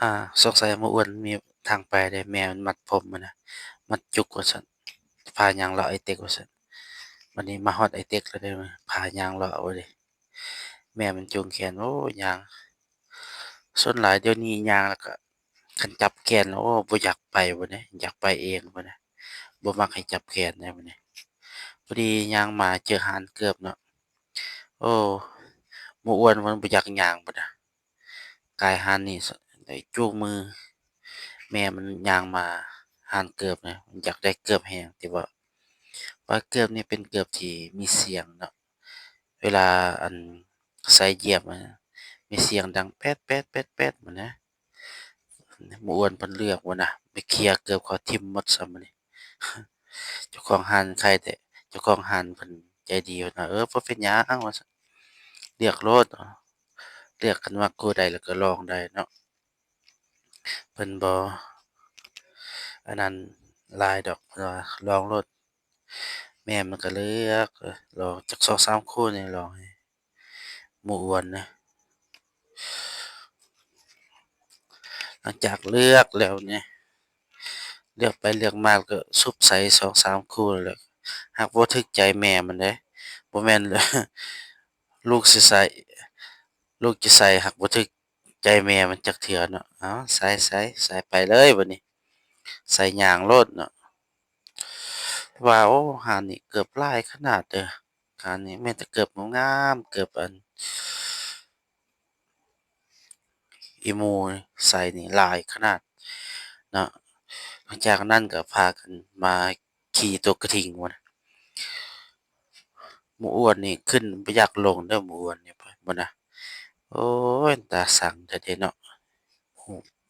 ອ່າ ສົງໄສມື້ອວນມີທາງໄປເດ້ ແມ່ມັນມັດຜົມມັນນະ ມັດຈຸກວ່າຊັ້ນ ພາຍ່າງເລາະໄອເຕັກວ່າຊັ້ນ. ບັດນີ້ມາຮອດໄອເຕັກແລ້ວເດ້ ພາຍ່າງເລາະເດ້ ແມ່ມັນຈູງແຂນ ໂອ້ ຍ່າງ. ສ່ວນຫຼາຍດຽວນີ້ຍ່າງແລ້ວກະ ຄັນຈັບແຂນແລ້ວ ໂອ້ ບໍ່ຢາກໄປພຸ້ນເດ້ ຢາກໄປເອງພຸ້ນນະ ບໍ່ມັກໃຫ້ຈັບແຂນເດ້ບັດນີ້. ພໍດີຍ່າງມາເຈີຮ້ານເກີບເນາະ ໂອ້ ມື້ອວນມັນບໍ່ຢາກຍ່າງພຸ້ນນະ ກາຍຮ້ານນີ້ ໄດ້ຈູງມືແມ່ມັນຍ່າງມາຮ້ານເກີບນະ ຢາກໄດ້ເກີບແຮງ ແຕ່ວ່າ ວ່າເກີບນີ້ເປັນເກີບທີ່ມີສຽງເນາະ ເວລາ ອັນ ໃສ່ຢຽບ ມີສຽງດັງແປດໆໆໆ ຫັ້ນນະ. ໝູ່ອ້ວນເພິ່ນເລືອກພຸ້ນນະ ໄປເຄຍເກີບເຂົາຖິ້ມໝົດຊ້ຳມື້ນີ້. ເຈົ້າຂອງຮ້ານໄຄແທ້ ເຈົ້າຂອງຮ້ານເພິ່ນໃຈດີພຸ້ນນະ ເອີ ບໍ່ເປັນຫຍັງວ່າຊັ້ນ ເລືອກໂລດ ເລືອກ ຄັນມັກຄູ່ໃດແລ້ວກໍລອງໄດ້ເນາະ. ເພິ່ນບໍ່ອັນນັ້ນຫຼາຍດອກ ເພິ່ນວ່າລອງໂລດ. ແມ່ມັນກໍເລືອກ ລອງຈັກສອງສາມຄູ່ນີ້ ລອງໃຫ້ໝູ່ອ້ວນນະ. ຫຼັງຈາກເລືອກແລ້ວນີ້ ເລືອກໄປເລືອກມາ ແລ້ວກໍສຸບໃສ່ສອງສາມຄູ່ ແລ້ວຫາກບໍ່ຖືກໃຈແມ່ມັນເດ້ ບໍ່ແມ່ນລູກຊິໃສ່ ລູກຈະໃສ່ຫາກບໍ່ຖືກໃຈແມ່ມັນຈັກເທື່ອເນາະ. ເອົາ ໃສ່ ໃສ່ ໃສ່ໄປເລີຍບັດນີ້ ໃສ່ຍ່າງໂລດເນາະ. ແຕ່ວ່າ ໂອ້ ຮ້ານນີ້ເກີບຫຼາຍຂະໜາດເດີ ຮ້ານນີ້ແມ່ນແຕ່ເກີບງາມໆ ເກີບອັນ ອີ່ໝູ່ໃສ່ນີ້ຫຼາຍຂະໜາດເນາະ. ຫຼັງຈາກນັ້ນກໍພາກັນມາຂີ່ຕົວກະທິ່ງພຸ້ນນະ. ໝູ່ອ້ວນນີ້ຂຶ້ນບໍ່ຢາກລົງເດີ ໝູ່ອ້ວນນີ້ພຸ້ນນະ. ໂອ້ຍ ຕາຊັງແທ້ເດເນາະ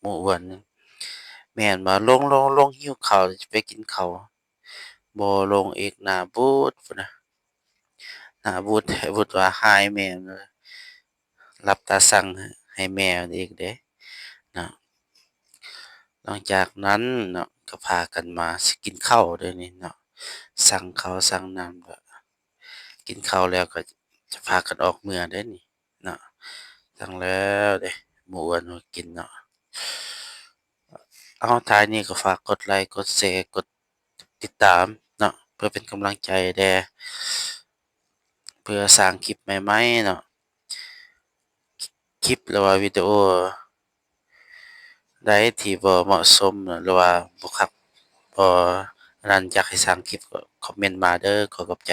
ໝູ່ອ້ວນນີ້. ແມ່ນບໍ່ ລົງ ລົງ ລົງ ຫິວເຂົ້າ ຈະໄປກິນເຂົ້າ ບໍ່ລົງອີກ ໜ້າບູດພຸ້ນນະ. ໜ້າບູດແທ້ ບູດວ່າຮ້າຍແມ່ ຫຼັບຕາຊັງໃຫ້ແມ່ອີກເດ້ເນາະ. ຫຼັງຈາກນັ້ນເນາະ ກໍພາກັນມາຊິກິນເຂົ້າເດ້ນີ້ເນາະ ສັ່ງເຂົ້າສັ່ງນ້ຳ ແລ້ວກິນເຂົ້າແລ້ວກໍຈະພາກັນອອກເມືອເດ້ນີ້ເນາະ. ສັ່ງແລ້ວເດ້ ໝູ່ອ້ວນມາກິນເນາະ. ເອົາ ທ້າຍນີ້ກໍຝາກກົດໄລ ກົດແຊ ກົດຕິດຕາມເນາະ ເພື່ອເປັນກຳລັງໃຈແດ່ ເພື່ອສ້າງຄລິບໃໝ່ໆເນາະ. ຄລິບ ຫຼືວ່າວິດີໂອໃດທີ່ບໍ່ເໝາະສົມ ຫຼືວ່າບໍ່ຄັກ ບໍ່ອັນນັ້ນ ຢາກໃຫ້ສ້າງຄລິບ ກໍຄອມເມັນມາເດີ. ຂໍຂອບໃຈ.